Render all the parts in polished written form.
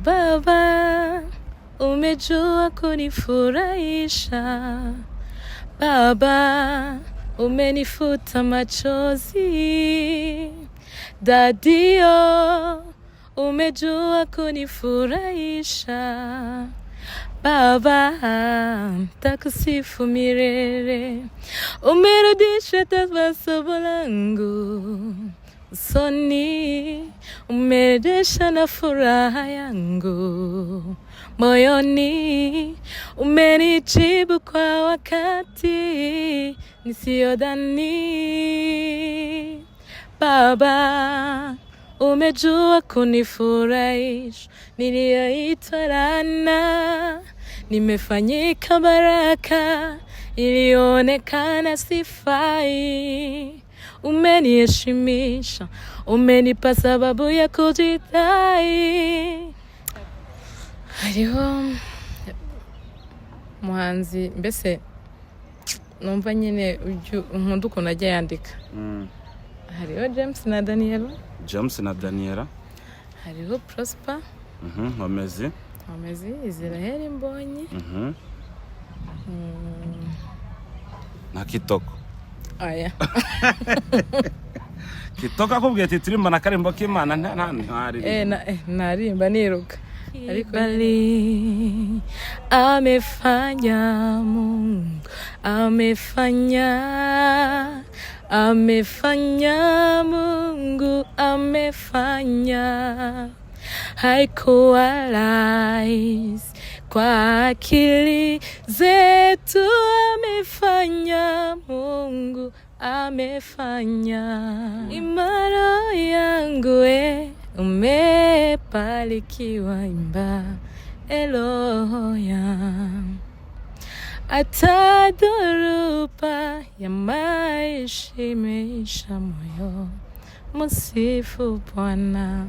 Baba, umejua kunifurahisha. Baba, umenifuta machozi. Daddy-o, umejua kunifurahisha. Baba, takusifu milele. Umerudisha tabasamu langu usoni, umerejesha na furaha yangu moyoni, umenijibu kwa wakati nisiyodhani. Baba, umejua kunifurahisha, niliyoitwa laana, nimefanyika baraka, ilionekana sifai. Umeniheshimisha, umenipa sababu ya kujidai. Hariho umuhanzi mbese numva nyine nkunda ukuntu ajya yandika. Hariho James na Daniela. James na Daniela. Hariho Prosper. Nkomezi. Nkomezi, Israel Mbonyi. Na Kitoko. Aya. Kitoko akubwiye ati turimba na karimbo k'Imana, nta ntaririmba? Narimba niruka, ariko bali amefanya Mungu, amefanya, amefanya Mungu, amefanya. Haikuwa rahisi kwa akili zetu, amefanya Mungu, amefanya. Imara yangu e, umebarikiwa, imba Eloya, hata dhoruba ya maisha imeisha, moyo msifu Bwana.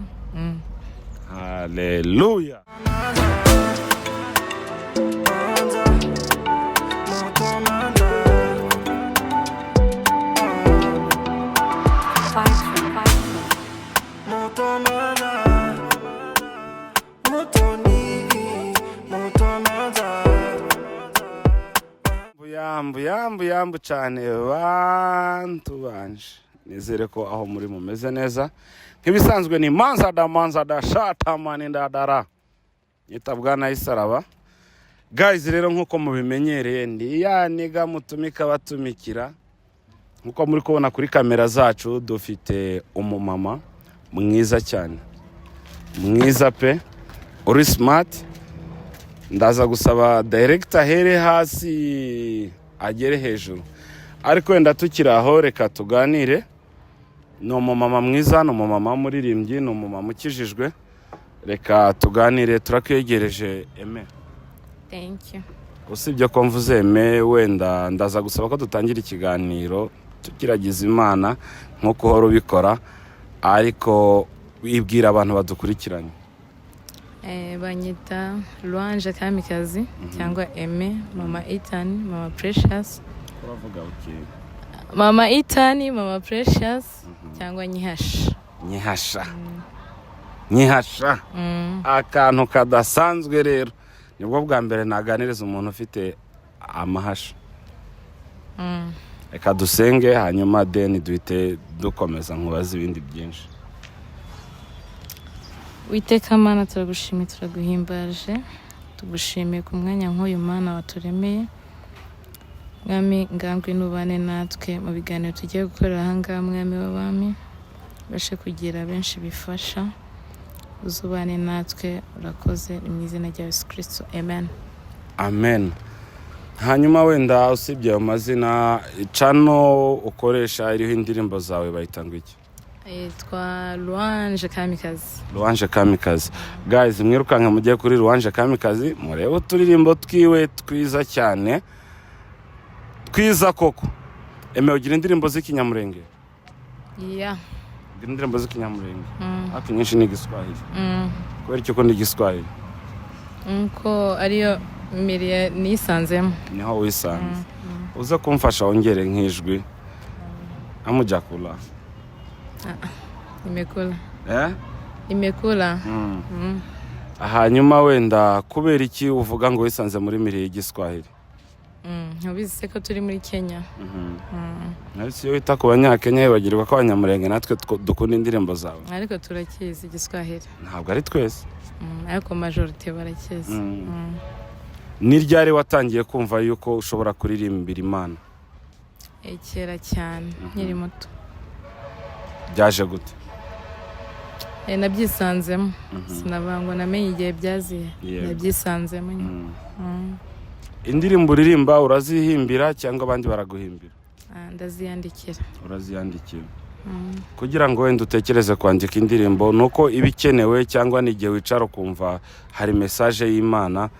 Haleluya. Manza, moto manza. Five, five. Moto manza. Moto ni, moto manza. Yambu yambu yambu cyane, bantu banje, nizere ko aho muri mumeze neza. Nk'ibisanzwe ni manza da manza da shata mani ndadara nyitabwa na isaraba. Guys, rero nk'uko mubimenyereye, ndi ya niga mutumika batumikira. Nk'uko muri kubona kuri kamera zacu, dufite umumama mwiza cyane, mwiza pe, uri smart. Ndaza gusaba director ahere hasi agere hejuru, ariko wenda tukiri aho reka tuganire. Ni umumama mwiza, ni umumama w'umuririmbyi, ni umumama ukijijwe. Reka tuganire, turakwegereje, Eme. Thank you. Usibye ko mvuze Eme, wenda ndaza gusaba ko dutangira ikiganiro tukiragiza Imana nk'uko uhora ubikora, ariko wibwira abantu badukurikiranye. Banyita Louange Kamikazi cyangwa Aime, Mama Ethan, Mama Precious. Uravuga uti? Mama Ethan, Mama Precious cyangwa Nyihasha. Nyihasha, nyihasha. Akantu kadasanzwe rero, nibwo bwa mbere naganiriza umuntu ufite amahasha. Reka dusenge, hanyuma then duhite dukomeza nkubaza ibindi byinshi. Witeka Mana, turagushimiye, turaguhimbaje, tugushimiye ku mwanya nk'uyu Mana waturemeye. Mwami, ngambwe n'ubane natwe mu biganiro tugiye gukorera ahangaha. Mwami w'abami, ubashe kugira benshi bifasha, uzubane natwe. Urakoze, ni mu izina rya Yesu Kirisito, amen. Amen. Hanyuma wenda usibye ayo mazina, channel ukoresha iriho indirimbo zawe bayita ngo iki? Yitwa Louange Kamikazi. Louange Kamikazi. Guys, mwirukanke mujye kuri Louange Kamikazi murebe uturirimbo twiwe twiza cyane, twiza koko. Eme, ugira indirimbo z'ikinyamurenge? Yeah. Ugira indirimbo z'ikinyamurenge, ariko inyinshi ni Igiswahili. Kubera icyo ukunda Igiswahili? Nkuko ariyo milieu nisanzemo. Niho wisanze. Uze kumfasha wongere nk'ijwi amujakula. Nimekula. Eh? Nimekula. Hanyuma wenda kubera iki uvuga ngo wisanze muri milieu y'igiswahili? Ntubizi se ko turi muri Kenya? Ariko iyo wita ku Banyakenya wibagirwa ko Abanyamurenge natwe dukunda indirimbo zawe. Ariko turakizi igiswahili. Ntabwo ari twese. Ariko majorité barakizi. Ni ryari watangiye kumva yuko ushobora kuririmbira Imana? Kera cyane, nkiri muto. Byaje gute? Nabyisanzemo, sinavuga ngo namenye igihe byaziye. Nabyisanzemo nyine. Indirimbo uririmba urazihimbira cyangwa abandi baraguhimbira? Ah, ndaziyandikira. Uraziyandikira. Kugira ngo wenda utekereze kwandika indirimbo, ni uko iba ikenewe cyangwa ni igihe wicara ukumva hari message y'Imana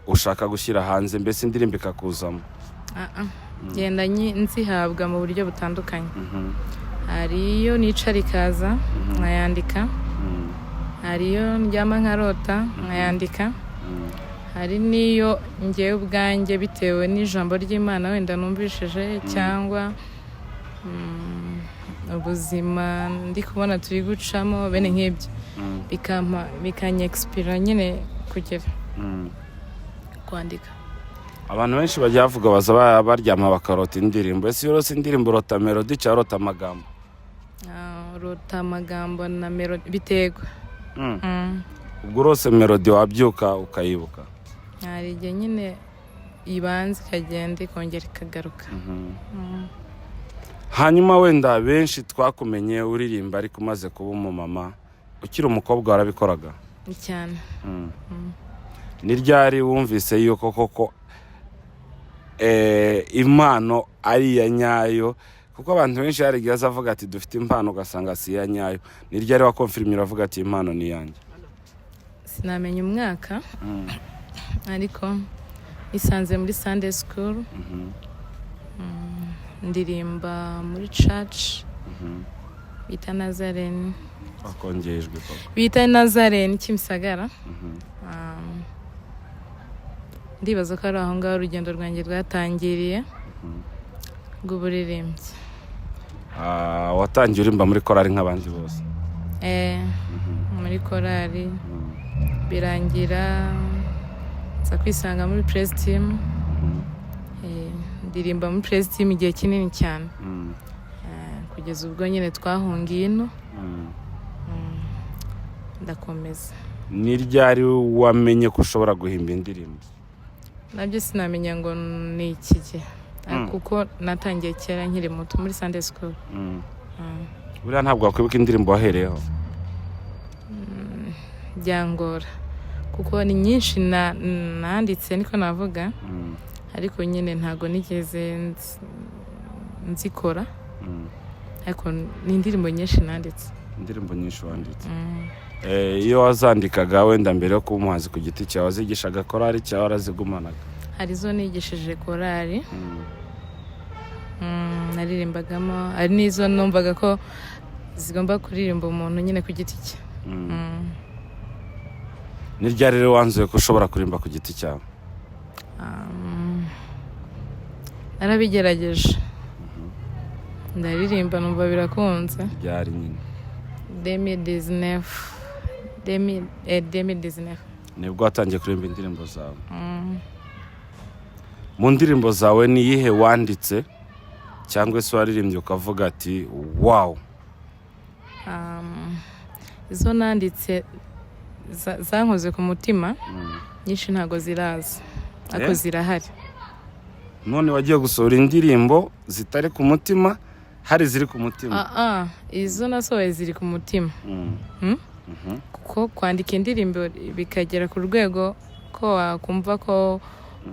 ushaka gushyira hanze, mbese indirimbo ikakuzamo? Ah, ah. Ngenda nzihabwa mu buryo butandukanye. Hari iyo nicara ikaza nkayandika, hari iyo ndyama nkarota nkayandika, hari n'iyo ngewe ubwanjye bitewe n'ijambo ry'Imana wenda numvishije cyangwa ubuzima ndi kubona turi gucamo, bene nk'ibyo, bikampa bikanyexpira nyine kugera kwandika. Abantu benshi bajya bavuga baza baryama bakarota indirimbo. Ese iyo urose indirimbo urota melody cyangwa urota amagambo? Ah, urota amagambo na melody, biterwa. Ubwo urose melody wabyuka ukayibuka? Hari igihe nyine ibanza ikagenda ikongera ikagaruka. Hanyuma wenda benshi twakumenye uririmba ariko umaze kuba umumama. Ukiri umukobwa warabikoraga? Ni cyane. Ni ryari wumvise yuko koko impano ari iya nyayo? Kuko abantu benshi hari igihe aza avuga ati dufite impano, ugasanga si iya nyayo. Ni ryari wakonfirimye uravuga ati impano ni iyanjye? Sinamenya umwaka, ariko nisanze muri Sunday school, ndirimba muri church bita Nazarene. Wakongeye ijwi koko. Bita Nazarene Kimisagara. Ndibaza ko ari aho ngaho urugendo rwanjye rwatangiriye rw'uburirimbyi. Ah, watangiye uririmba muri korari nk'abandi bose? Muri korari, birangira nza kwisanga muri praise team. Ndirimba muri praise team igihe kinini cyane, kugeza ubwo nyine twahungiye ino, ndakomeza. Ni ryari wamenye ko ushobora guhimba indirimbo? Nabyo sinamenya ngo ni iki gihe, kuko natangiye kera nkiri muto muri Sunday school. Buriya ntabwo wakwibuka indirimbo wahereyeho? Byangora kuko ni nyinshi nanditse, niko navuga, ariko nyine ntabwo nigeze nzikora, ariko ni indirimbo nyinshi nanditse. Indirimbo nyinshi wanditse. Iyo wazandikaga wenda mbere yo kuba umuhanzi ku giti cyawe, wazigishaga korari cyangwa warazigumanaga? Hari izo nigishije korari naririmbagamo, hari n'izo numvaga ko zigomba kuririmba umuntu nyine ku giti cye. Ni ryari rero wanzuye ko ushobora kuririmba ku giti cyawe? Narabigerageje, ndaririmba numva birakunze. Ryari nyine? 2019, 2019. Nibwo watangiye kuririmba indirimbo zawe? Mu ndirimbo zawe ni iyihe wanditse cyangwa se waririmbye ukavuga ati wow? Izo nanditse zankoze ku mutima nyinshi ntabwo ziraza, ariko zirahari. None wagiye gusohora indirimbo zitari ku mutima, hari iziri ku mutima? Ah, ah, izo nasohoye ziri ku mutima. Kuko kwandika indirimbo bikagera ku rwego ko wakumva ko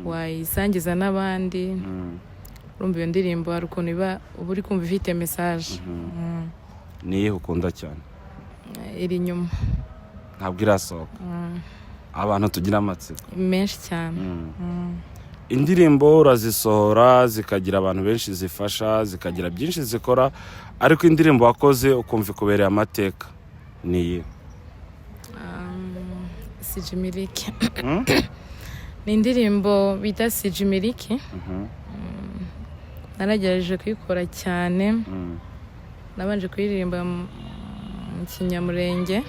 wayisangiza n'abandi, urumva iyo ndirimbo hari ukuntu iba uba uri kumva ifite message. Ni iyihe ukunda cyane? Iri inyuma. Ntabwo irasohoka? Abantu tugira amatsiko. Menshi cyane. Indirimbo urazisohora zikagira abantu benshi zifasha, zikagira byinshi zikora, ariko indirimbo wakoze ukumva ikubereye amateka ni iyihe? Sijimiliki. Ni indirimbo bita Sijimiliki. Naragerageje kuyikora cyane. Nabanje kuyiririmba mu Kinyamurenge.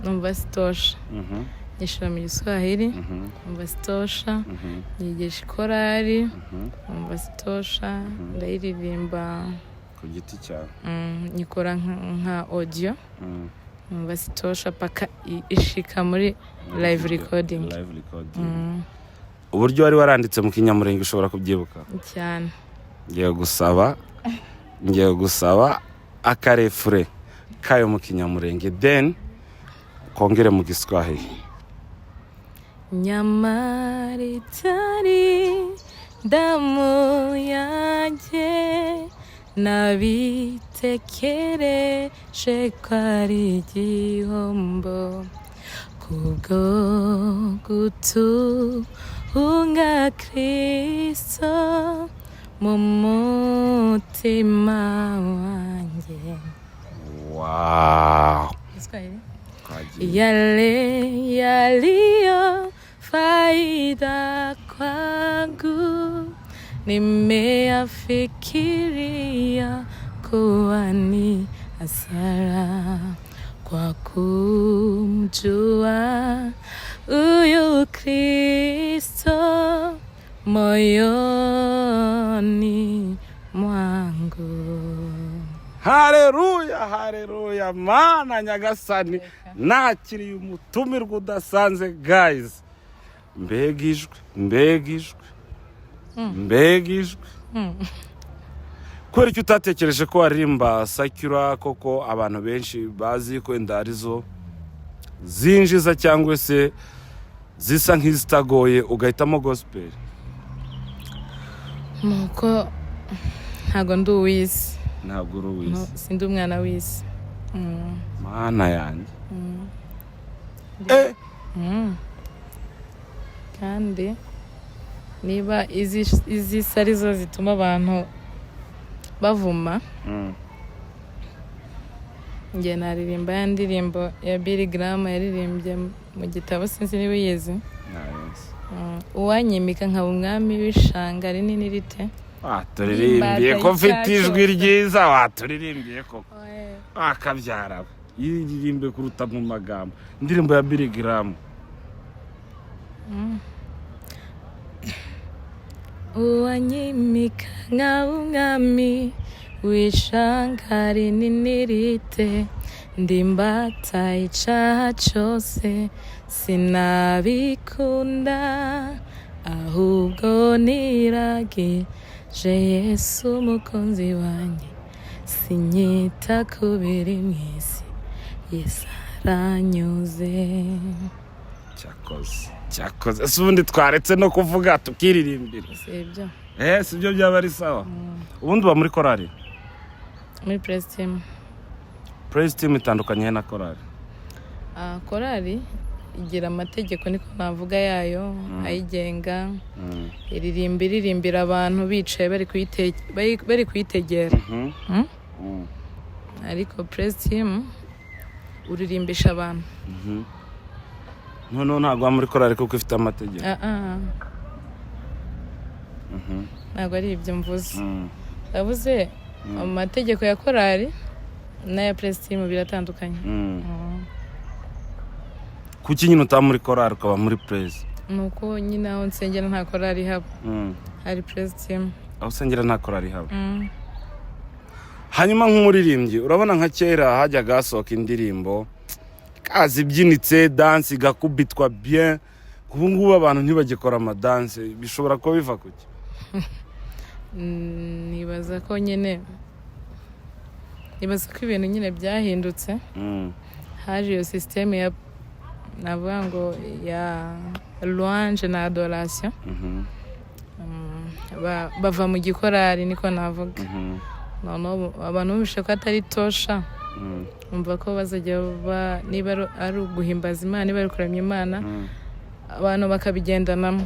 Numva sitosha, nyishyira mu Giswahili, numva sitosha. Nyigisha ikorari, numva sitosha, ndayiririmba. Ku giti cyawe? Nyikora nka audio, numva sitosha paka ishika muri live recording. Live recording. Uburyo wari waranditse mu Kinyamurenge ushobora kubyibuka? Cyane. Ngiye gusaba akarefrain kayo mu Kinyamurenge, then kongere mu Giswahili. Nyamara itari damu yanjye, nabitekereje ko ari igihombo kubwo gutunga Kristo mu mutima wanjye. Wow. Kiswahili. Twagiye. Yale yaliyo faida kwangu nimeyafikiria kuwa ni hasara kwa kumjua huyu Kristo moyoni mwangu. Hareruya, hareruya! Mana nyagasani, nakiriye umutumirwa udasanze. Guys, mbega ijwi, mbega ijwi, mbega ijwi! Kubera icyo utatekereje ko waririmba secular, koko abantu benshi bazi ko wenda arizo zinjiza cyangwa se zisa nk'izitagoye, ugahitamo gospel? Nuko ntabwo ndi uw'isi. Ntabwo uri No, uw'isi. sindi umwana w'isi. Mana yanjye, eh! Kandi niba izisi arizo zituma abantu bavuma, njye naririmba ya ndirimbo ya Billy Graham yaririmbye mu gitabo, sinzi niba uyizi. Nice. Uwanyimika nkaba umwami w'ishanga rinini rite. Waturirimbiye ko mfite ijwi ryiza, waturirimbiye koko, wakabyara yiririmbe kuruta mu magambo indirimbo ya Billy Graham. Uwanyimika nkaba umwami w'ishanga rinini rite, ndimbata icaha cose sinabikunda, ahubwo niragije Yesu umukunzi wanjye, sinyita ku biri mw'isi, Yesu aranyuze. Cyakoze, cyakoze! Ese ubundi twaretse no kuvuga tukiririmbira? Si ibyo. Eh, si byo, byaba ari sawa. Ubundi uba muri korali? Muri praise team. Praise team itandukanye na korali? Ah, korali igira amategeko, niko navuga, yayo ayigenga. Iririmba, iririmbira abantu bicaye bari kuyitegera. Ariko praise team uririmbisha abantu. Noneho ntabwo uba muri korali kuko ifite amategeko? Ah, ah. Ntabwo ari ibyo mvuze. Ndavuze amategeko ya korali n'aya praise team biratandukanye. Kuki nyine utaba muri korali ukaba muri praise? Ni uko nyine aho nsengera nta korali ihaba, hari praise team. Aho usengera nta korali ihaba? Hanyuma nk'umuririmbyi, urabona nka kera hajyaga hasohoka indirimbo kazi ibyinitse, danse igakubitwa bien. Ubu ngubu abantu ntibagikora amadanse, bishobora kuba biva kuki? Nibaza ko nyine, nibaza ko ibintu nyine byahindutse. Haje iyo système ya, navuga ngo ya louange na adoration. Bava mu gikorari, niko navuga. Noneho abantu bumvise ko atari tosha, umva ko bazajya niba ari uguhimbaza Imana, niba ari kuramya Imana, abantu bakabigendanamo.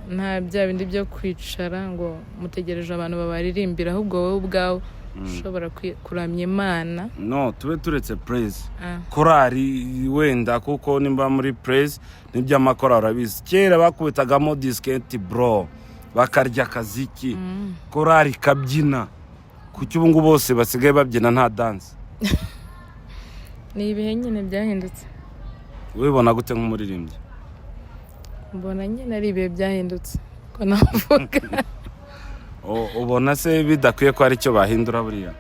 Nta bya bindi byo kwicara ngo mutegereje abantu babaririmbira, ahubwo wowe ubwawe ushobora kuramya Imana. No tube turetse praise, Ah. korali wenda, kuko nimba muri praise n'iby'amakorali urabizi, kera bakubitagamo disiketi bro, bakarya akaziki, korali ikabyina. Kuki ubu ngubu bose basigaye babyina nta danse? Ni ibihe nyine byahindutse. Ubibona gute nk'umuririmbyi? Mbona nyine ari ibihe byahindutse ko navuga. Ubona se bidakwiye ko hari icyo bahindura buriya?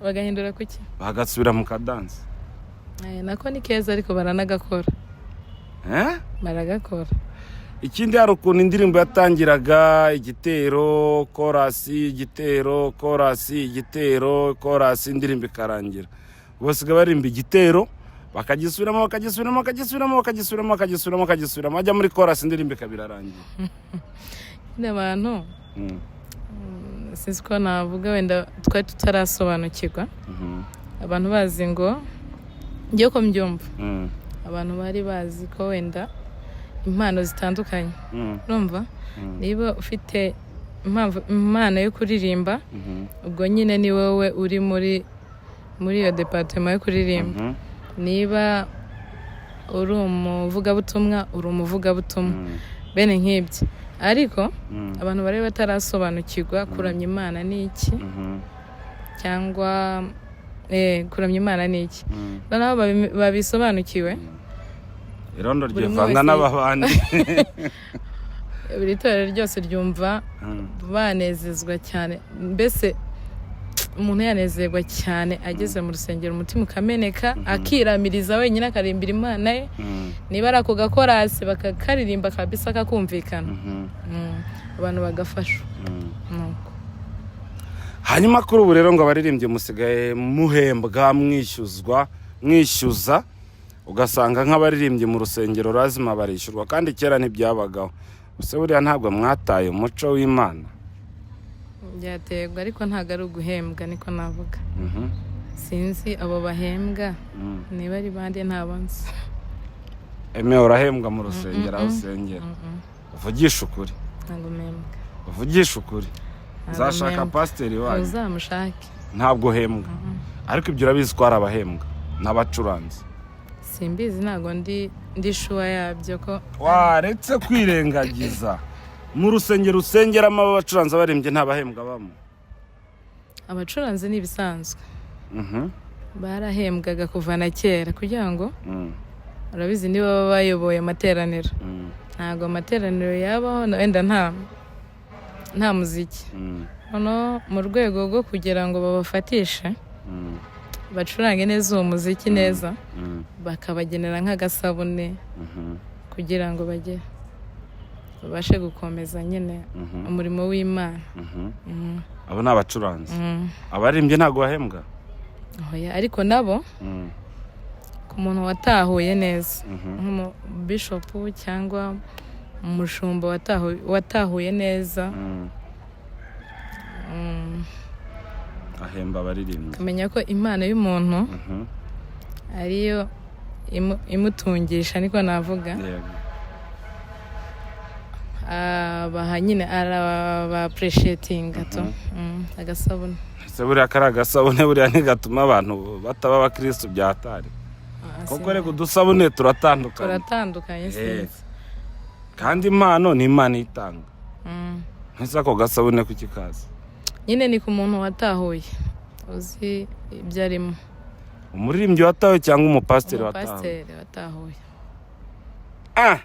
Bagahindura kuki? Bagasubira mu kadansi. Nako ni keza, ariko baranagakora. Eh? Baragakora. Ikindi, hari ukuntu indirimbo yatangiraga igitero, korasi, igitero, korasi, igitero, korasi, indirimbo ikarangira. Basigaye baririmba igitero bakagisubiramo, bakagisubiramo, bakagisubiramo, bakagisubiramo, bakagisubiramo, bakagisubiramo, ajya muri korasi, indirimbo ikaba irarangiye. Nyine abantu, sinzi ko navuga, wenda twari tutarasobanukirwa. Abantu bazi ngo, ngiye ko mbyumva, abantu bari bazi ko wenda impano zitandukanye. Urumva, niba ufite impano yo kuririmba, ubwo nyine ni wowe uri muri iyo département yo kuririmba. Niba uri umuvugabutumwa, uri umuvugabutumwa, bene nk'ibyo. Ariko abantu bari batarasobanukirwa kuramya Imana ni iki, cyangwa kuramya Imana ni iki. Noneho babisobanukiwe, Irondo buri umwe ryivanga wese- n'ababandi. Buri torero ryose ryumva banezezwa cyane, mbese umuntu yanezerwa cyane ageze mu rusengero, umutima ukameneka, akiramiriza wenyine, akaririmbira Imana ye. Niba ari ako gakorasi, bakakaririmba kabisa kakumvikana. Abantu bagafashwa. Nuko. Hanyuma kuri ubu rero ngo abaririmbyi musigaye muhembwa, mwishyuzwa, mwishyuza, ugasanga nk'abaririmbyi mu rusengero lazima barishyurwa, kandi kera ntibyabagaho. Gusa buriya ntabwo mwataye umuco w'Imana? Byaterwa, ariko ntabwo ari uguhembwa, niko navuga. Sinzi abo bahembwa niba ari bande, ntabo nzi. Eme, urahembwa mu rusengero aho usengera? Uvugisha ukuri. Ntabwo mpembwa. Uvugisha ukuri. Ntabwo Nzashaka mpembwa. pasiteri wanyu. Uzamushake. Ntabwo uhembwa, ariko ibyo urabizi ko hari abahembwa n'abacuranzi. Simbizi, ntabwo ndi sure yabyo ko. Waretse kwirengagiza, mu rusengero usengeramo abacuranzi, abaririmbyi, nta bahembwa bamo? Abacuranzi ni ibisanzwe, barahembwaga kuva na kera, kugira ngo urabizi, niba baba bayoboye amateraniro, ntabwo amateraniro yabaho wenda nta muziki. Noneho mu rwego rwo kugira ngo babafatishe, bacurange neza uwo muziki neza, bakabagenera nk'agasabune kugira ngo bajye babashe gukomeza nyine umurimo w'Imana. Abo ni abacuranzi. Abaririmbyi ntabwo bahembwa? Oya, ariko nabo ku muntu watahuye neza, nk'umubishopu cyangwa umushumba watahuye neza, Ahemba abaririmbyi. akamenya ko impano y'umuntu ariyo imutungisha, niko navuga. Abaha nyine, araba-appreciatinga tu. Agasabune. Ese buriya kari agasabune buriya ntigatuma abantu bataba abakirisitu byatari? Ah, Koko reka, udusabune turatandukanye. Turatandukanye, sinzi. Kandi impano ni Imana itanga. Ntese ako gasabune kuki kazi? Nyine ni ku muntu watahuye, uzi ibyo arimo. Umuririmbyi watawe cyangwa umupasiteri watawe? Umupasiteri watahuye. Ah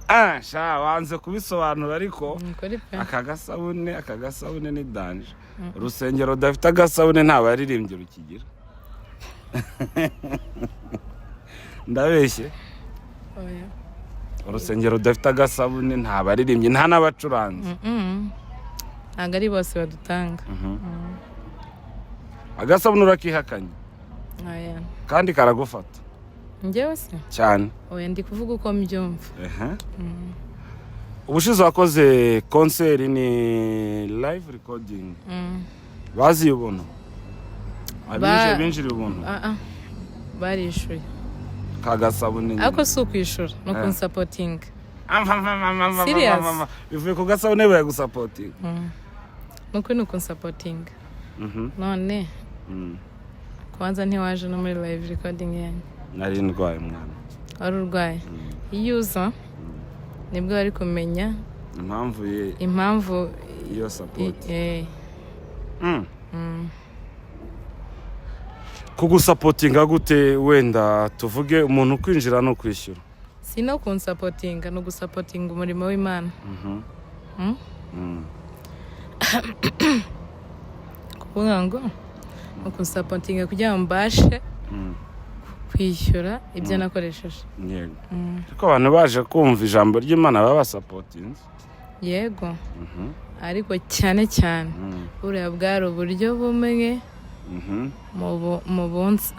ah, sha, wanze kubisobanura, ariko Ni ukuri pe. Aka gasabune ni danger. Urusengero rudafite agasabune nta baririmbyi rukigira. Ndabeshye? Oya. Urusengero rudafite agasabune nta baririmbyi, nta n'abacuranzi. Ntabwo ari bose badutanga. Agasabune urakihakanye? Oya. Kandi karagufata. Njyewe se? Cyane. Oya, ndi kuvuga uko mbyumva. Ehe. Ubushize wakoze concert ni live recording. Baziye ubuntu? Abinjiye binjiriye ubuntu? Ah, ah. Barishyuye. Kagasabune nyine. Ariko si ukwishyura, ni ukunsupportinga. Serious? Bivuye ku gasabune bayagusupportinga. Ni ukuri, ni ukunsupportinga. None kubanza ntiwaje no muri live recording yanjye. Nari ndwaye, mwana. Wari urwaye. Iyo uza nibwo wari kumenya Impamvu ye impamvu iyo support. Kugusupportinga gute? Wenda tuvuge umuntu kwinjira no kwishyura. Si no kunsupportinga, ni ugusupportinga umurimo w'Imana. Kuvuga ngo ni ukunsupportinga kugira ngo mbashe kwishyura ibyo nakoresheje. Yego, ariko abantu baje kumva ijambo ry'Imana baba basupportinze. Yego, ariko cyane cyane buriya bwari uburyo bumwe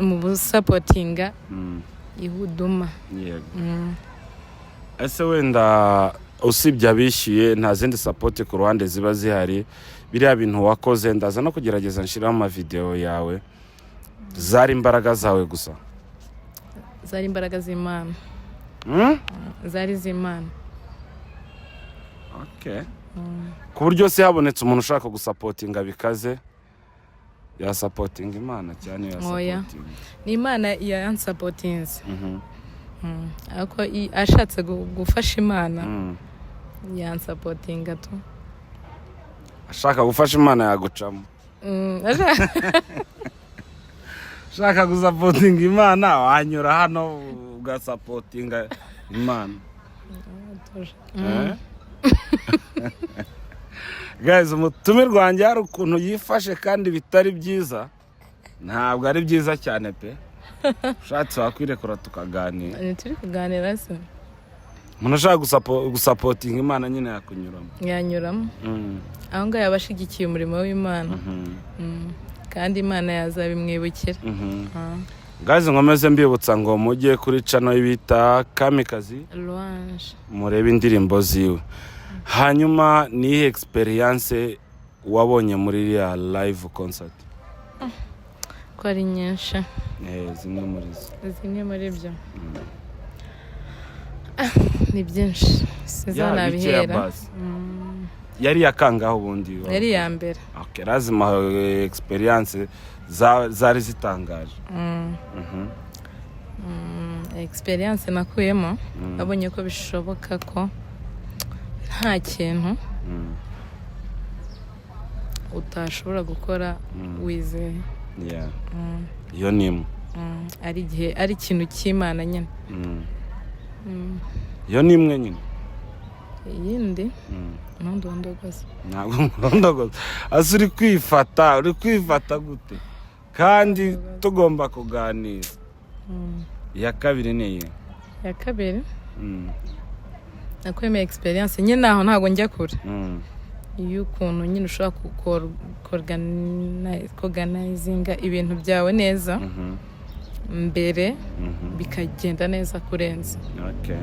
mu busupportinga ihuduma. Yego. Ese wenda usibye abishyuye, nta zindi support ku ruhande ziba zihari? Biriya bintu wakoze, ndaza no kugerageza nshyiraho amavidewo yawe, zari imbaraga zawe gusa? Zari imbaraga z'Imana. Zari iz'Imana. Okay. Ku buryo se habonetse umuntu ushaka gusupportinga bikaze, yasupportinga Imana cyane? Oya. Yasupportinga? Ni Imana yansupportinze. Ariko ashatse gufasha Imana, yansupportinga tu. Ashaka gufasha Imana yagucamo. Ushaka gusupportinga Imana wanyura hano ugasupportinga Imana. Eh? Guys, umutumirwa wanjye hari ukuntu yifashe kandi bitari byiza, ntabwo ari byiza cyane pe. Ushatse wakwirekura tukaganira. Ntituri kuganira se? Umuntu ushaka gusupportinga Imana nyine yakunyuramo. Yanyuramo. Aho ngaho yaba ashigikiye umurimo w'Imana. Kandi Imana yazabimwibukira. Guys, nkomeze mbibutsa ngo mujye kuri channel bita Kamikazi Louange. murebe indirimbo ziwe. Hanyuma ni iyihe experience wabonye muri iriya live concert? Ko ari nyinshi. Zimwe muri zo. Zimwe muri byo, ni byinshi, sinzi aho Ya, bikeya. nabihera. Basi yari iyakangaho ubundi? Yari iya mbere. Okay, lazima experience zari zitangaje. Experience nakuyemo, nabonye ko bishoboka ko nta kintu utashobora gukora wizeye. Yeah. Iyo ni imwe. Ari igihe ari ikintu cy'Imana nyine. Iyo ni imwe nyine. Iyindi, ntundondogoze. Ntabwo nkurondogoza. Ase uri kwifata, uri kwifata gute kandi tugomba kuganira? Iya kabiri ni iyi? Iya kabiri, nakwemeye experience nyine aho ntabwo njya kure, y'ukuntu nyine ushobora kuorganizinga ibintu byawe neza mbere, bikagenda neza kurenza. Okay.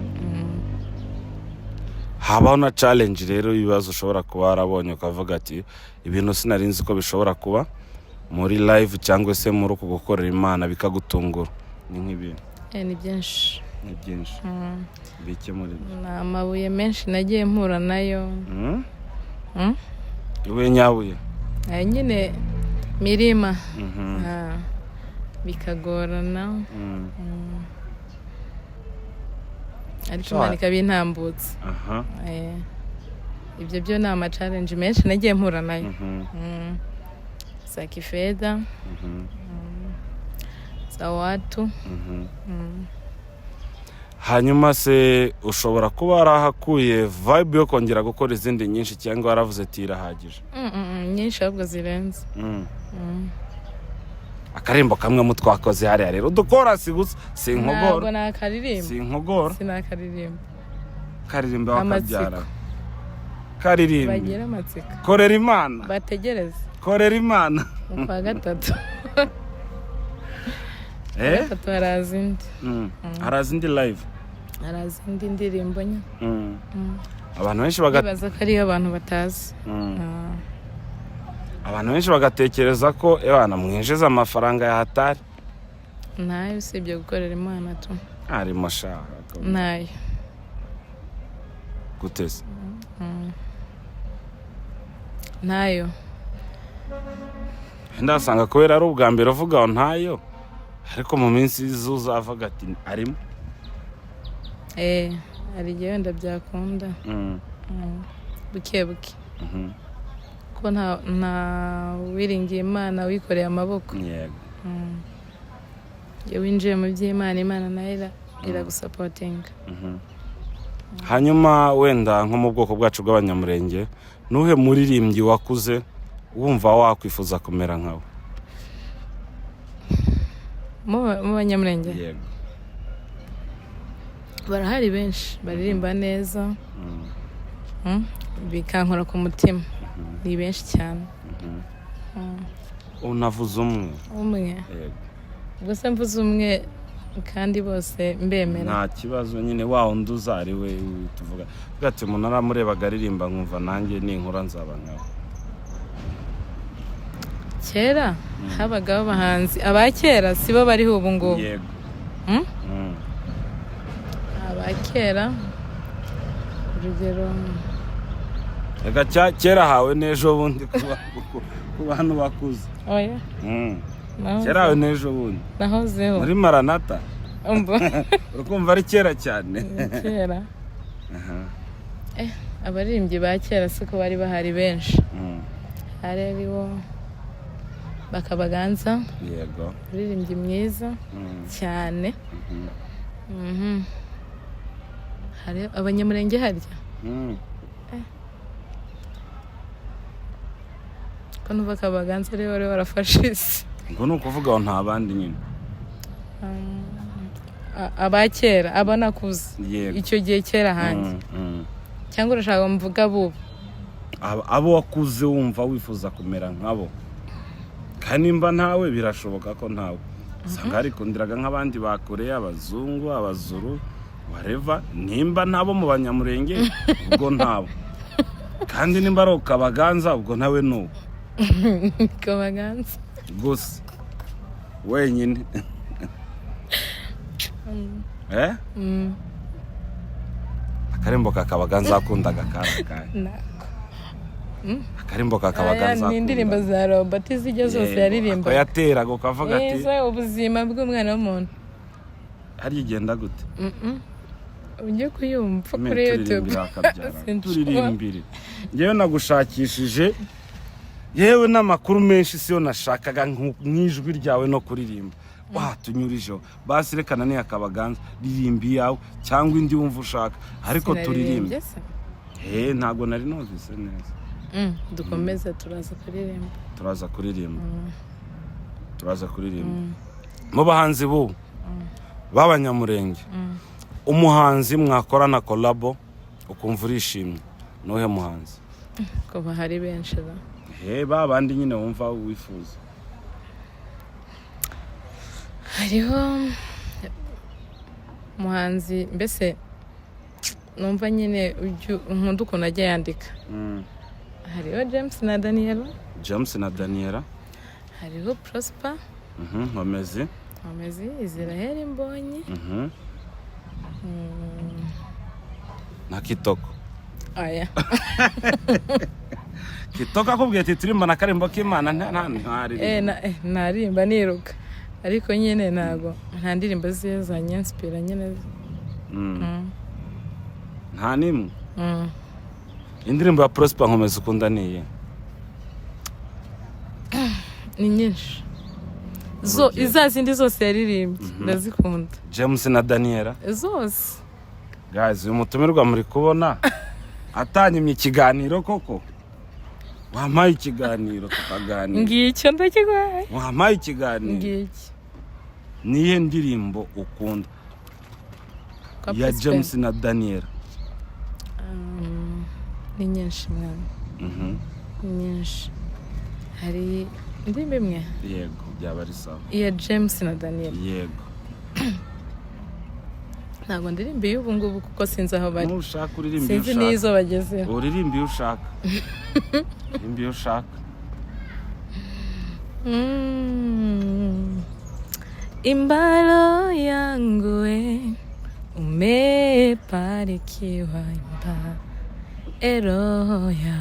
Habaho na challenge rero, ibibazo ushobora kuba warabonye ukavuga ati ibintu sinari nzi ko bishobora kuba muri live cyangwa se muri uku gukorera Imana, bikagutungura, ni nk'ibintu? Ni byinshi. Ni byinshi. Bike muri byo. Ni amabuye menshi nagiye mpura nayo. Mm? Ibuye nyabuye. Ayo nyine mirima. Ah, bikagorana. Ariko Imana ikabintambutsa. Ibyo byo ni ama challenge menshi nagiye mpura nayo. Za kifedha, za watu. Hanyuma se ushobora kuba warahakuye vibe yo kongera gukora izindi nyinshi, cyangwa waravuze ati irahagije? Nyinshi ahubwo zirenze. Akarembo kamwe mu twakoze hariya rero, udukorasi gusa, si Ntabwo inkogoro. nakaririmba. Si inkogoro. Sinakaririmba. Karirimba. Amatsiko. Wakabyara, karirimba. Bagira amatsiko. Korera Imana. Bategereze. Korera Imana. Mu kwa gatatu. Eh? Gatatu haraza indi. Haraza indi live. Haraza indi ndirimbo nyine. Abantu benshi baga Bibaza ko ariyo abantu batazi. Ah. Abantu benshi bagatekereza ko ebana mwinjiza amafaranga ya hatari. Ntayo, usibye gukorera Imana tu. Arimo shaka. Ntayo. Guteze. Ntayo. Ndasanga kubera ari ubwa mbere uvuga ngo ntayo, ariko mu minsi iza uzavuga ati arimo. Eh, hari igihe wenda byakunda. Buke buke. Ko nta wiringiye Imana wikoreye amaboko. Yego. Iyo winjiye mu by'Imana, Imana nayo iragusupportinga. Hanyuma wenda nko mu bwoko bwacu bw'Abanyamurenge, nuhe muririmbyi wakuze wumva wakwifuza kumera nkawe? Mu Banyamurenge? Yego. Barahari benshi baririmba neza, bikankora ku mutima, ni benshi cyane. Unavuze umwe. Umwe? Yego. Ubwo se mvuze umwe kandi bose mbemera? Nta kibazo nyine, wa undi uzari we tuvuga, tuvuga ati umuntu aramurebaga aririmba nkumva nanjye ninkura nzaba nkawe. Kera habagaho abahanzi aba kera, si bo bariho ubu ngubu. Yego. Mm? Mm. Aba kera, urugero? Reka kera hawe n'ejo bundi ku bantu bakuze. Oya. Kera hawe n'ejo bundi. Nahozeho. Muri Maranata. Umva. Urakumva ari kera cyane. Kera. Abaririmbyi ba kera siko bari bahari benshi. Hari aribo Bakabaganza. Umuririmbyi mwiza cyane. Hari Abanyamurenge harya? Ko numva Kabaganza ariwe wari warafashe isi. Ngo ni ukuvuga ngo nta bandi nyine? Aba kera, aba nakuze Yego. icyo gihe kera hanjye? Cyangwa urashaka ngo mvuge abubu? Abo wakuze wumva wifuza kumera nkabo, kandi nimba ntawe, birashoboka ko ntawe usanga harikundiraga nk'abandi ba Koreya, abazungu, abazuru, wareva. Nimba ntabo mu Banyamurenge, ubwo ntabo, kandi nimba ari Ukabaganza, ubwo nawe ni uwo. Kabaganza. Gusa wenyine, eh? Akarembo ka Kabaganza wakundaga kari akahe? Nako. Akarembo ka Aya Kabaganza ni indirimbo za Robert zijya zose Yego, yaririmba. ako yateraga ukavuga ati Ese ubuzima bw'umwana w'umuntu. Harya igenda gute? Ujye kuyumva Amen, kuri YouTube. Turirimbire akabyara. Sinshobora. Turirimbire, ngewe nagushakishije, yewe n'amakuru menshi siyo nashakaga, nk'ijwi ryawe no kuririmba watunyurijeho. Basi reka naniya Kabaganza, ririmba iyawe cyangwa indi wumva ushaka, ariko turirimbe. Sinaririmbye se? He, ntabwo nari numvise neza. Dukomeze, turaza kuririmba. Turaza kuririmba, turaza kuririmba. Mu bahanzi bubu b'Abanyamurenge, umuhanzi mwakorana collabo ukumva urishimye nuhe muhanzi? Ko bahari benshi da. He, ba bandi nyine wumva wifuza. Hariho umuhanzi mbese numva nyine nkunda ukuntu ajya yandika. Hariho James na Daniela. James na Daniela. Hariho Prosper. Nkomezi. Nkomezi Israel Mbonyi. Na Kitoko? Aya. Kitoko akubwiye ati turimba na karimbo k'Imana, ntaririmba? Narimba niruka, ariko nyine ntago nta ndirimbo ziwe zanyinspira nyine. Nta n'imwe? Mm. Indirimbo ya Prosper Nkomezi ukunda ni iyihe? Ni nyinshi zo. Urugero? Iza zindi zose yaririmbye ndazikunda. James na Daniela? Zose. Guys, uyu mutumirwa muri kubona atanyimye ikiganiro koko. Wampaye ikiganiro tukaganira. Ngicyo, ndakiguhaye. Wampaye ikiganiro. Ngiki. Nihe ndirimbo ukunda Kwa ya Prosper? James na Daniela? Ni nyinshi mwana. Ni nyinshi. Hari indirimbo imwe. Yego, byaba ari sawa. Iya James na Daniel? Yego. Ntabwo ndirimba iy'ubu ngubu kuko sinzi aho bari. Nushaka uririmba iyo Sinzi ushaka. n'izo bagezeho. Uririmba iyo ushaka, uririmba iyo ushaka. Imbalo yangu we umebarikiwa, imba eroya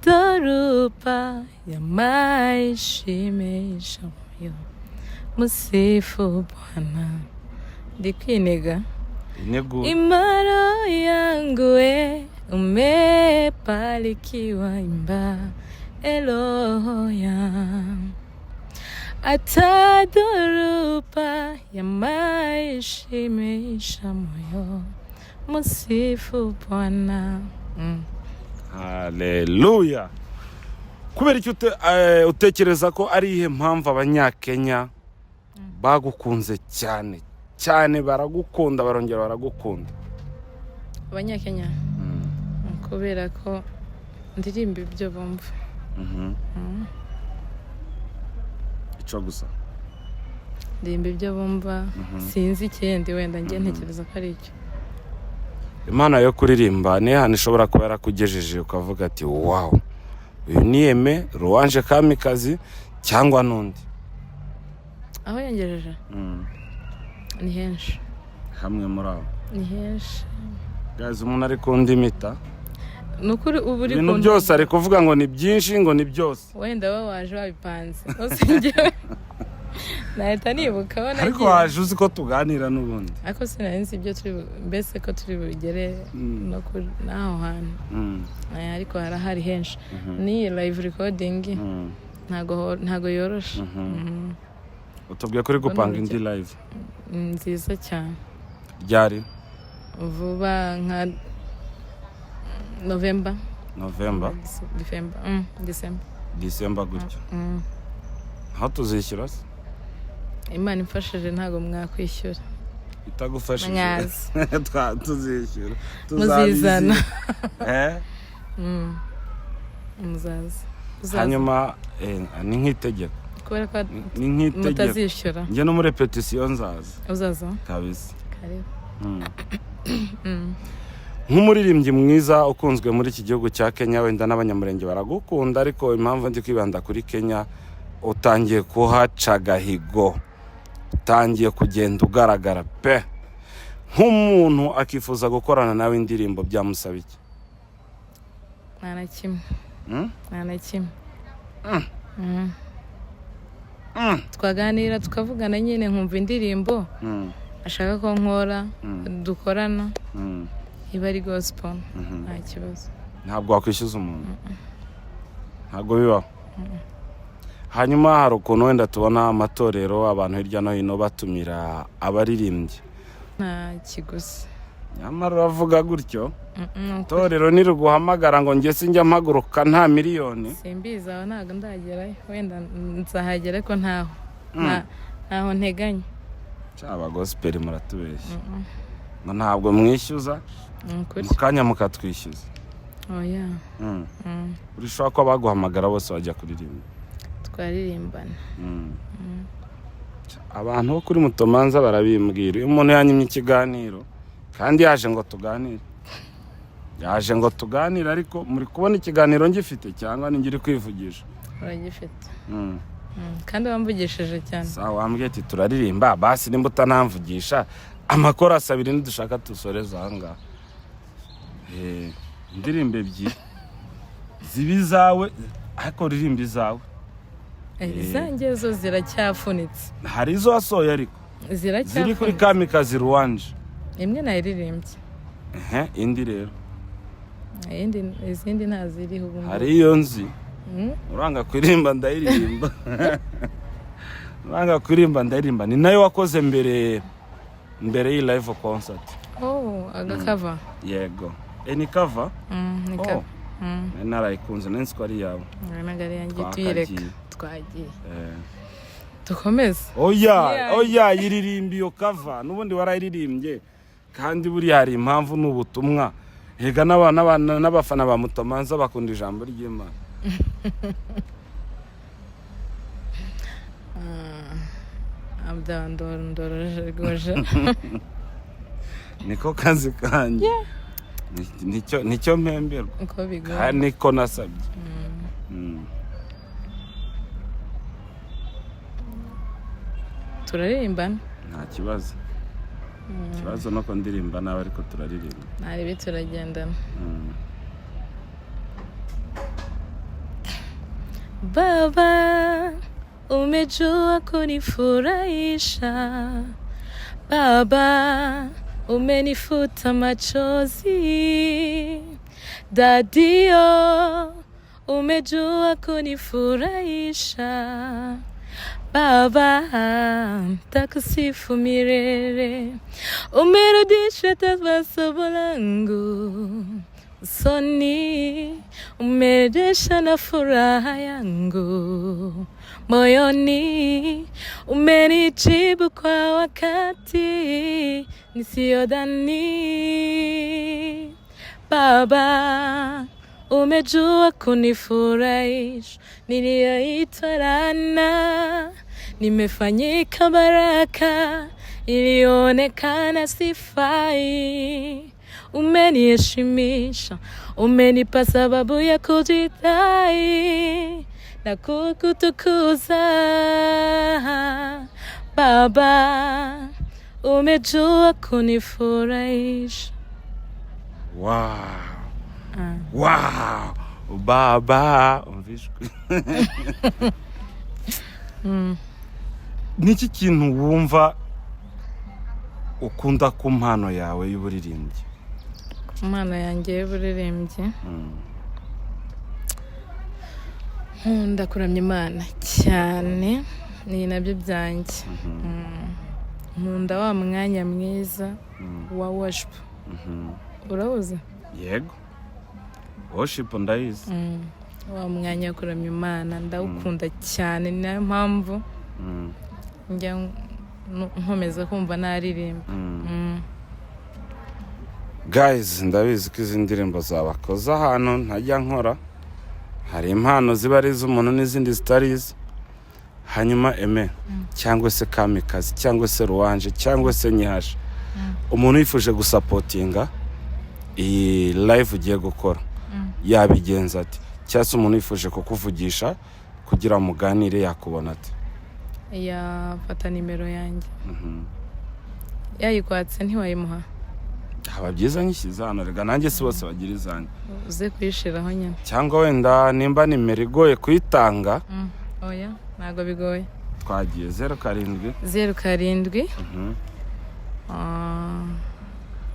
atadhoruba ya maisha imeisha moyo, musifu Bwana. Ndi kwiniga. Inegura. Imaro yangu we umebarikiwa, imba eloya. Hata dhoruba ya maisha imeisha, moyo msifu Bwana. Haleluya! Kubera icyo utekereza ko ari iyihe mpamvu Abanyakenya bagukunze cyane cyane, baragukunda, barongera baragukunda? Abanyakenya, kubera ko ndirimba ibyo bumva. Ico gusa? Ndirimba ibyo bumva, sinzi ikindi, wenda njye ntekereza ko ari icyo. Impano yo kuririmba niyo hantu ishobora kuba yarakugejeje ukavuga ati: "Wow, uyu ni Aime Louange Kamikazi cyangwa n'undi"? Aho yangejeje ni henshi. Hamwe muri aho? Ni henshi. Guys, umuntu ari kundimita. Ni ukuri, uba uri Ibintu byose ari kuvuga ngo ni byinshi, ngo ni byose. Wenda wowe waje wabipanze, gusa njyewe nahita nibuka aho Ariko nagiye. waje uzi ko tuganira n'ubundi. Ariko sinari nzi ibyo turi mbese ko turi bugere no kuri n'aho hantu. Ariko harahari henshi, n'iyi live recording ntago yoroshe. Utubwiye kuri gupanga indi live. Ni nziza cyane. Ryari? Vuba, nka November. November? December, December. December gutyo. Aho tuzishyura se? Imana imfashije ntabwo mwakwishyura. Itagufashije? Mwazi. Tuzishyura. Muzizana. Eh? Muzaza. Uzaza. Hanyuma ni nk'itegeko. Kubera ko Ni nk'itegeko. mutazishyura. Njye no muri répétition nzaza. Uzaza. Kabisa. Karibu. Nk'umuririmbyi mwiza ukunzwe muri iki gihugu cya Kenya, wenda n'Abanyamurenge baragukunda, ariko impamvu ndi kwibanda kuri Kenya, utangiye kuhaca agahigo, utangiye kugenda ugaragara pe. Nk'umuntu akifuza gukorana nawe indirimbo, byamusaba iki? Nta na kimwe. Mm? Nta na kimwe. Twaganira, tukavugana nyine, nkumva indirimbo ashaka ko nkora, dukorana, iba ari gospel, nta kibazo. Ntabwo wakwishyuza umuntu, ntabwo bibaho. Hanyuma hari ukuntu wenda tubona amatorero, abantu hirya no hino batumira abaririmbyi. Nta kiguzi. Nyamara uravuga gutyo. Ni ukuri. Itorero niriguhamagara ngo njye sinjya mpaguruka nta miliyoni. Simbizi, aho ntabwo ndagerayo, wenda nzahagera, ariko ntaho. Ntaho nteganya. Aba gospel muratubeshya ngo ntabwo mwishyuza. Ni ukuri. Mu kanya mukatwishyuza. Oya. Urishobora ko baguhamagara bose bajya kuririmba? Twaririmbana. Abantu bo kuri Mutomanza barabimbwira, iyo umuntu yanyimye ikiganiro kandi yaje ngo tuganire, yaje ngo tuganire, ariko muri kubona ikiganiro ngifite cyangwa ni uri kwivugisha? Uragifite. Kandi wamvugishije cyane. Sawa, wambwiye ati turaririmba, basi nimba utanamvugisha amakorasi abiri nidushaka dusoreze ahangaha. Indirimbo ebyiri ziba izawe, ariko ririmba izawe. Izanjye zo ziracyafunitse. Hari izo wasohoye ariko ziri kuri Ziracyafunitse. Kamikazi Louange. Imwe nayiririmbye. Ehe, indi rero? Izindi ntaziriho ubu ngubu. Hari iyo nzi. Uranga kuririmba ndayiririmba, uranga kuririmba ndayiririmba, ni nayo wakoze mbere mbere y'iyi live concert. Oh, agacover. Yego, ni cover. Ni Oh. cover. Nari narayikunze, nari nzi ko ari iyawe. Ntabwo ari iyanjye. Twakagiye. Tuyireka, twagiye. Dukomeze. Oya. Yeah. Oya, yiririmba iyo cover, n'ubundi warayiririmbye, kandi buriya hari impamvu, ni ubutumwa. Hega n'abafana ba Mutomanza bakunda ijambo ry'Imana. Abdandorondorogoje. Niko kazi kanjye. Nicyo mpemberwa. Uko bigoye. Kandi niko nasabye. Turaririmbana. Nta kibazo, ikibazo nuko ndirimba nawe, ariko turaririmba. Ntarebe, turagendana. Baba, umejua kunifurahisha. Baba, umenifuta machozi. Dadio, umejua kunifurahisha. Baba, takusifu milele. Umerudisha tabasamu langu usoni, umerejesha na furaha yangu moyoni, umenijibu kwa wakati nisiyodhani. Baba, umejua kunifurahisha niliyoitwa laana, nimefanyika baraka ilionekana sifai. Umeniheshimisha, umenipa sababu ya kujidai na kukutukuza. Baba, umejua kunifurahisha. Wow, wow, baba, umva ijwi. Niki kintu wumva ukunda ku mpano yawe y'uburirimbyi? Impano yanjye y'uburirimbyi, nkunda kuramya Imana cyane, ni nabyo byanjye. Nkunda wa mwanya mwiza wa worship. Urawuzi? Yego, worship ndayizi. Wa mwanya wo kuramya Imana ndawukunda cyane, ni nayo mpamvu njya nkomeza kumva naririmba. Guys, ndabizi ko izi ndirimbo zabakoze ahantu ntajya nkora. Hari impano ziba ari iz'umuntu n'izindi zitari ize. Hanyuma Eme, cyangwa se Kamikazi, cyangwa se Ruwanje, cyangwa se Nyihasha, umuntu yifuje gusupportinga iyi live ugiye gukora yabigenza ati? Cyangwa se umuntu yifuje kukuvugisha kugira muganire yakubona ati? Yafata nimero yanjye. Yayikwatse ntiwayimuha? Haba byiza nyishyize hano, rega nanjye si bose bagira izanjye. Uze kuyishiraho nyine. Cyangwa wenda nimba nimero igoye kuyitanga. Oya, ntabwo bigoye. Twagiye, 07. 07,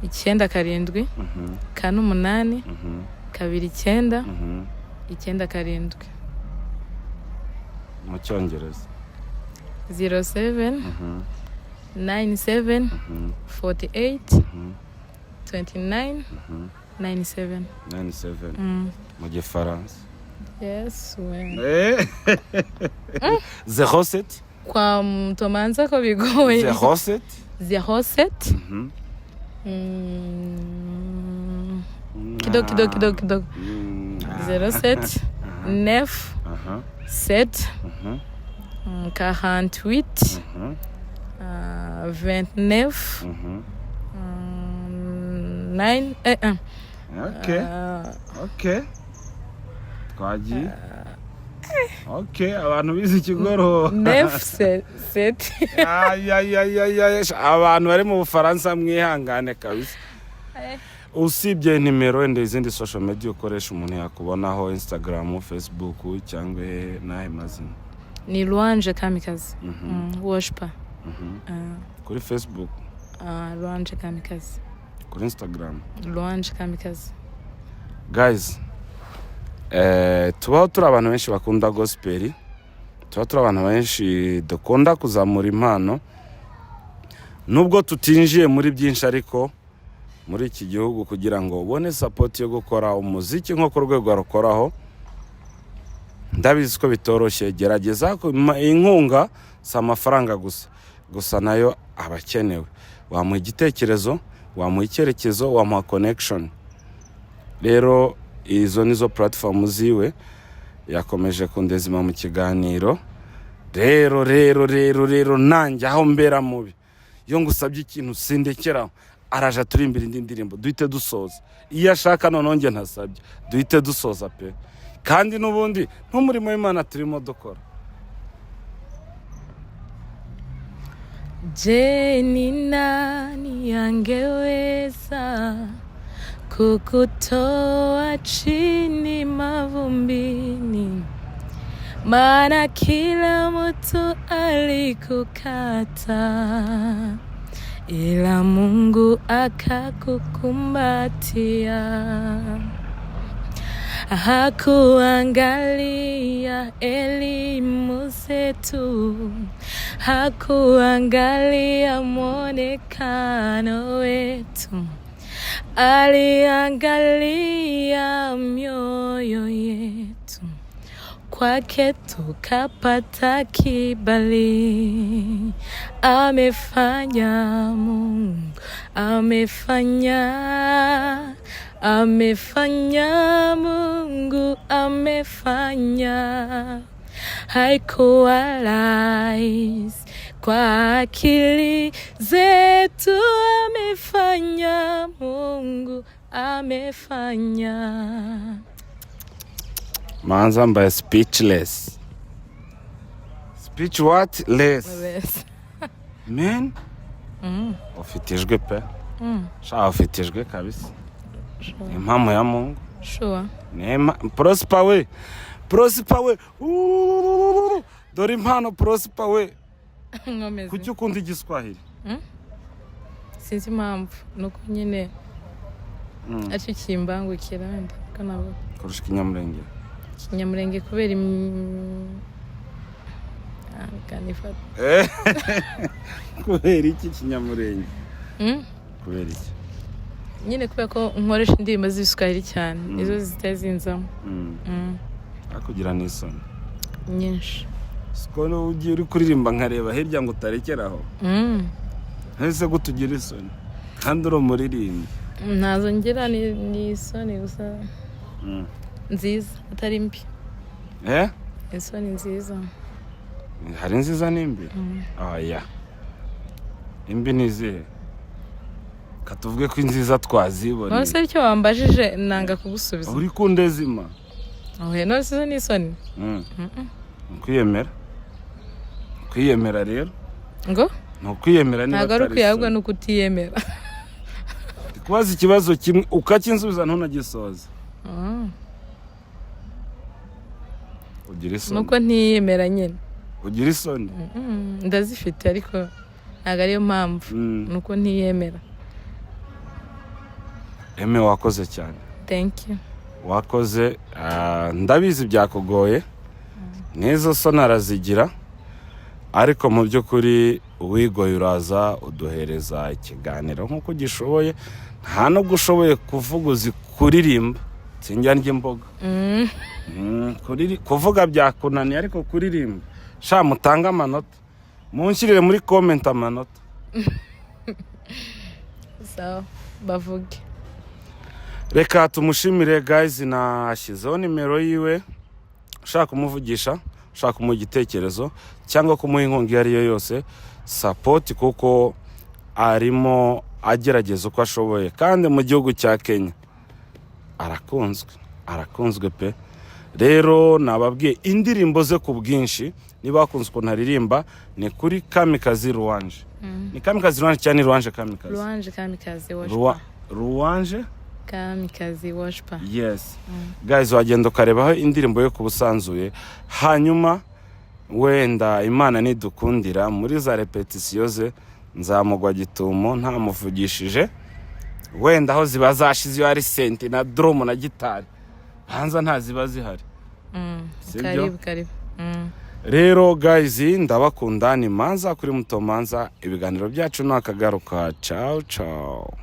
97, 48, 29, 97. Mu cyongereza? 07, 97, 48, 29, 97. 97. Mu gifaransa? Yes we. 07. Kwa mtomanza ko bigoye. 07. 07. Kidogo kidogo kidogo kidogo. 07, 9, 7, 48, 29, 9, 1. Okay. Okay, twagiye. Okay, abantu bize ikigoroba. 9, 7. Ay, ay, ay, ay, ay, abantu bari mu Bufaransa mwihangane kabisa. Usibye nimero, wenda izindi social media ukoresha umuntu yakubonaho, Instagram, Facebook, cyangwa n'ahe mazina? Ni Louange Kamikazi, worshiper. Kuri Facebook? Louange Kamikazi. Kuri Instagram? Louange Kamikazi. Guys, tubaho turi abantu benshi bakunda gospel, tuba turi abantu benshi dukunda kuzamura impano, nubwo tutinjiye muri byinshi. Ariko muri iki gihugu, kugira ngo ubone support yo gukora umuziki nko ku rwego arukoraho, ndabizi ko bitoroshye. Gerageza inkunga si amafaranga gusa, gusa nayo aba akenewe. Wamuha igitekerezo, wamuha icyerekezo, wamuha connection. Rero izo nizo platform ziwe. Yakomeje kundezima mu kiganiro. Rero nanjye aho mbera mubi, iyo ngusabye ikintu sindekeraho. Araje aturimbira indi ndirimbo duhite dusoza. Iyo ashaka noneho njye ntasabye, duhite dusoza pe. Kandi n'ubundi n'umurimo w'Imana turimo dukora. Je, ni nani angeweza kukutoa chini mavumbini? Maana kila mtu alikukata, ila Mungu akakukumbatia. Hakuangalia elimu zetu, hakuangalia mwonekano wetu, aliangalia mioyo yetu, kwake tukapata kibali. Amefanya Mungu, amefanya, amefanya Mungu, amefanya. Haikuwa rahisi kwa akili zetu, amefanya Mungu, amefanya. Manza mbaye speechless. Speech what less man. Ufite ijwi pe. Sha, ufite ijwi kabisa, ni impamo ya Mungu. Sure. Nema Prosper we, Prosper we. Uuuuh, dore impano, Prosper we. Nkomeze. Kuki ukunda Igiswahili? Sinzi impamvu, nuko nyine aricyo kimbangukira wenda ko navuga. Kurusha Ikinyamurenge? Ikinyamurenge kubera Ah, reka nifate. Kubera iki Ikinyamurenge? Mm? Kubera iki? Nyine kubera ko nkoresha indirimbo z'Ibiswahili cyane, nizo zitari zinzamo. Akugira n'isoni? Nyinshi. Siko ugiye uri kuririmba nkareba hirya ngo utarekeraho. Ntese gute ugira isoni kandi uri umuririmbyi? Ntazo ngira, ni isoni gusa nziza, atari mbi. Eh? Isoni nziza. Hari nziza n'imbi. Oya, imbi ni izihe? Katuvuge ko inziza twaziboneye. None se icyo wambajije nanga kugusubiza? Uri kundezima. Oya, none se ni isoni? Ni ukwiyemera, kwiyemera rero. Ngo? Ni ukwiyemera niba Ntabwo ari atari ukwiyemera, ahubwo isoni. ni ukutiyemera. Ndi kubaza ikibazo kimwe ukakinsubiza ntunagisoze. Ugira isoni? Nuko ntiyemera nyine. Ugira isoni? Ndazifite ariko ntabwo ariyo mpamvu. Nuko ntiyemera. Eme, wakoze cyane. Thank you. Wakoze. Ndabizi byakugoye, n'izo soni arazigira, ariko mu by'ukuri uwigoye uraza uduhereza ikiganiro nk'uko ugishoboye. Nta nubwo ushoboye kuvuga, uzi kuririmba. Sinjya ndya imboga. Kuvuga byakunaniye ariko kuririmba, sha, mutange amanota, munshyirire muri comment amanota. Sawa, bavuge. Reka tumushimire guys. Nashyizeho nimero yiwe, ushaka kumuvugisha, ushaka kumuha igitekerezo cyangwa kumuha inkunga iyo ari yo yose, support, kuko arimo agerageza uko ashoboye kandi mu gihugu cya Kenya arakunzwe, arakunzwe pe. Rero nababwiye indirimbo ze ku bwinshi. Niba wakunze ukuntu aririmba, ni kuri Kamikazi Ruwanje. Ni Kamikazi Ruwanje cyangwa ni Ruwanje Kamikazi? Ruwanje Kamikazi. Worshiper. Ruwanje Kamikazi Worshiper. Yes guys, wagenda ukarebaho indirimbo yo ku busanzuye, hanyuma wenda Imana nidukundira muri za repetisiyo ze nzamugwa gitumo ntamuvugishije. Wenda aho ziba zashize, iyo ari synthé na drum na gitari, hanze ntaziba zihari. Sibyo? Karibu, karibu. Rero guys, ndabakunda. Ni Manza kuri Mutomanza. Ibiganiro byacu ni akagaruka. Ciao ciao.